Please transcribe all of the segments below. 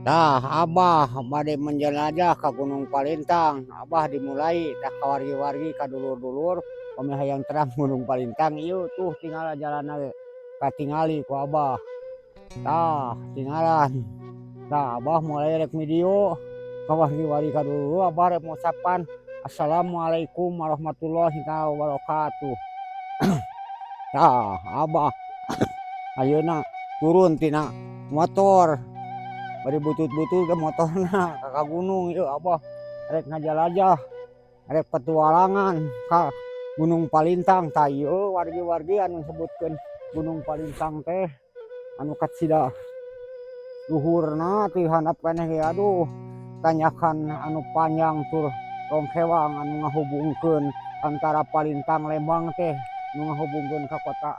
Tah, Abah bade menjelajah ka Gunung Palintang. Abah dimulai tah, ka wargi-wargi, ka dulur-dulur, pami hayang terang Gunung Palintang ieu tuh tinggal jalanna ge katingali ku Abah. Tah, tinggalan. Tah, Abah mulai rek video ka wargi-wargi, ka dulur. Abah rek mengucapkan assalamualaikum warahmatullahi wabarakatuh. Tah, Abah ayeuna turun tina motor, bari butut-butut ke motorna ka gunung. Ieu Abah rek ngajalajah, rek petualangan ka Gunung Palintang. Tah, ieu wargi-wargi anu sebutkeun Gunung Palintang teh anu kacida luhurna ti handap keneh ge. Aduh, tanjakan anu panjang tur longkewang anu ngahubungkeun antara Palintang Lembang teh, nu ngahubungkeun ka kota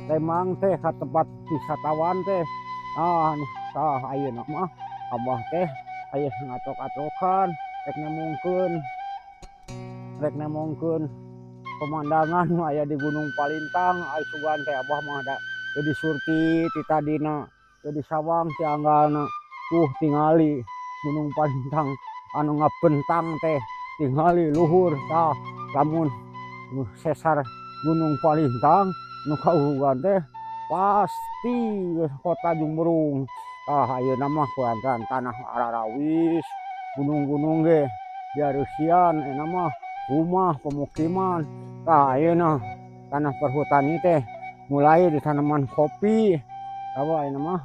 Lembang teh, ka tempat wisatawan teh. Ah, tah, ayeuna mah Abah teh aya ngatok-atokan rek nembongkeun pemandangan nu aya di Gunung Palintang. Ai sugan teh Abah mah da jadi surti ti tadina, jadi sawang ti anggalna. Tuh, tingali Gunung Palintang anu ngabentang teh, tingali luhur. Tah, lamun sesar Gunung Palintang nu kaurugan teh pasti kota Jumberung. Tah, ayeuna mah kulantaran tanah ararawis, gunung-gunung ge diareusian, ayeuna mah rumah pemukiman. Tah, ayeuna tanah Perhutani teh mulai ditanaman kopi. Tawa ayeuna mah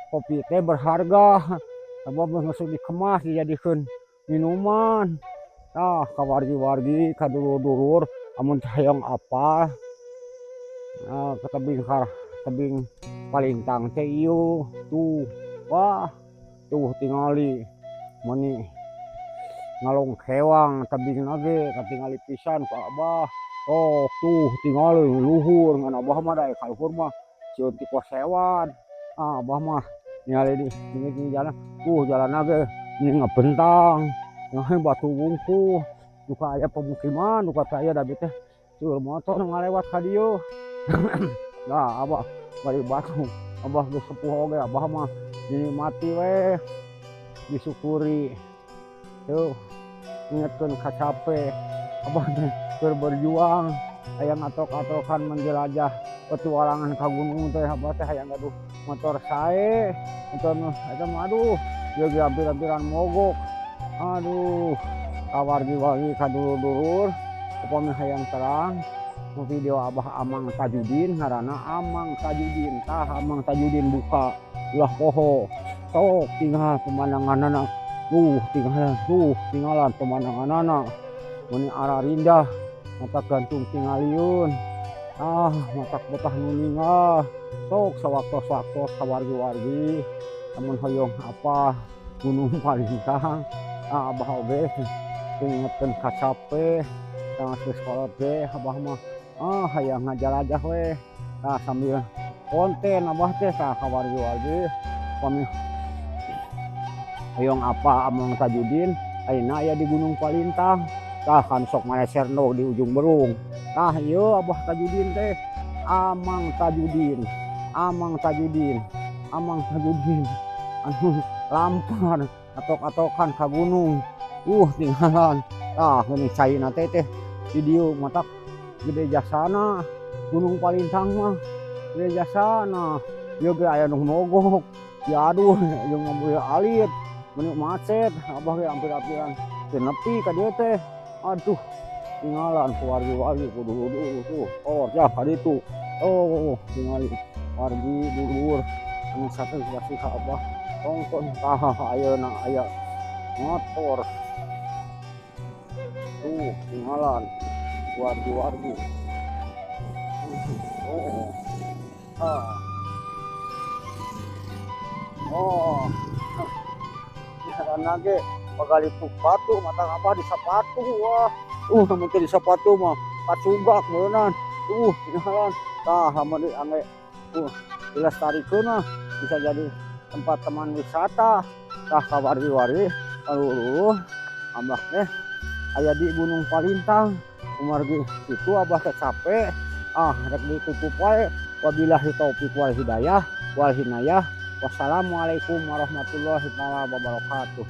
kopi teh berharga sabab geus dikemas dijadikeun minuman. Tah, ka wargi-wargi, ka dulur-dulur, amun hayang apal ka tebing, ka tebing Palintang teh ieu tuh. Wah, tuh tingali meuni ngalongkewang tebingna ge katingali pisan ku Abah. Oh, tuh tingali luhur, ngan Abah mah da ka luhur mah sieun tikosewan. Ah, Abah mah ningali di pinggir jalan tuh, jalanna ge meni ngabentang, batu wungkul, duka aya pemukiman, duka teu aya, da abi teh seueur motor nu ngalewat ka dieu. Nah, Abah bari batu, Abah geus sepuh oge, Abah mah dinikmati we, disyukuri tuh, ingetkeun kacape Abah teh keur berjuang hayang atok-atokan menjelajah petualangan ka gunung teh. Abah teh hayang gaduh motor sae, motor nu eta mah. Aduh, ieu ge hampir-hampiran mogok. Aduh, ka wargi-wargi, ka dulur-dulur, upami hayang terang video Abah, Amang Tajudin ngaranna, Amang Tajudin. Tah, Amang Tajudin buka, ulah poho. Sok tinggal pemandanganna tuh, tinggalan tuh, tinggalan pemandanganna meuni ararindah, matak gantung tingalieun. Ah, matak betah nu ninggal. Sok sawaktos-waktos ka wargi-wargi lamun hoyong apa Gunung Palintang. Ah, Abah oge teu ngingetkeun kacape, geus kolot ge Abah mah ah hayang ngajalajah we. Tah, sambil konten Abah teh. Tah, ka wargi-wargi, upami hoyong apa Amang Tajudin ayeuna aya di Gunung Palintang. Tah, kan sok mareserno di Ujung Berung. Tah, ieu Abah Tajudin teh, Amang Tajudin, Amang Tajudin, Amang Tajudin anu lampar atok-atokan ka gunung. Tinggalan. Tah, geuning caina teh teh di dieu, matak gede jasana Gunung Palintang mah, gede jasana. Ieu ge aya nu mogok ya, aduh, jeung mobil alit meuni macet. Abah ge hampir-hampiran teu nepi ka dieu teh. Aduh, tinggalan ku wargi-wargi, ku dulur-dulur tuh. Oh ya, ka ditu. Oh, tingali wargi dulur anu sateuacan ka Abah tongton. Tah, ayeuna aya motor tuh, tinggalan wargi-wargi. Oh, ah, oh, jalan ge pagalituk batu, matak Abah di sapatu. Wah, lamun teu di sapatu mah kacugak meureunan. Tuh, tinggalan. Tah, lamun diangge dilestarikeun mah bisa jadi tempat teman wisata. Tah, ka wargi-wargi, aduh, Abah teh aya di Gunung Palintang kumargi kitu. Abah teh cape ah, rek ditutup wae. Wabillahi taufik wal hidayah wal hinayah. Wassalamualaikum warahmatullahi wabarakatuh.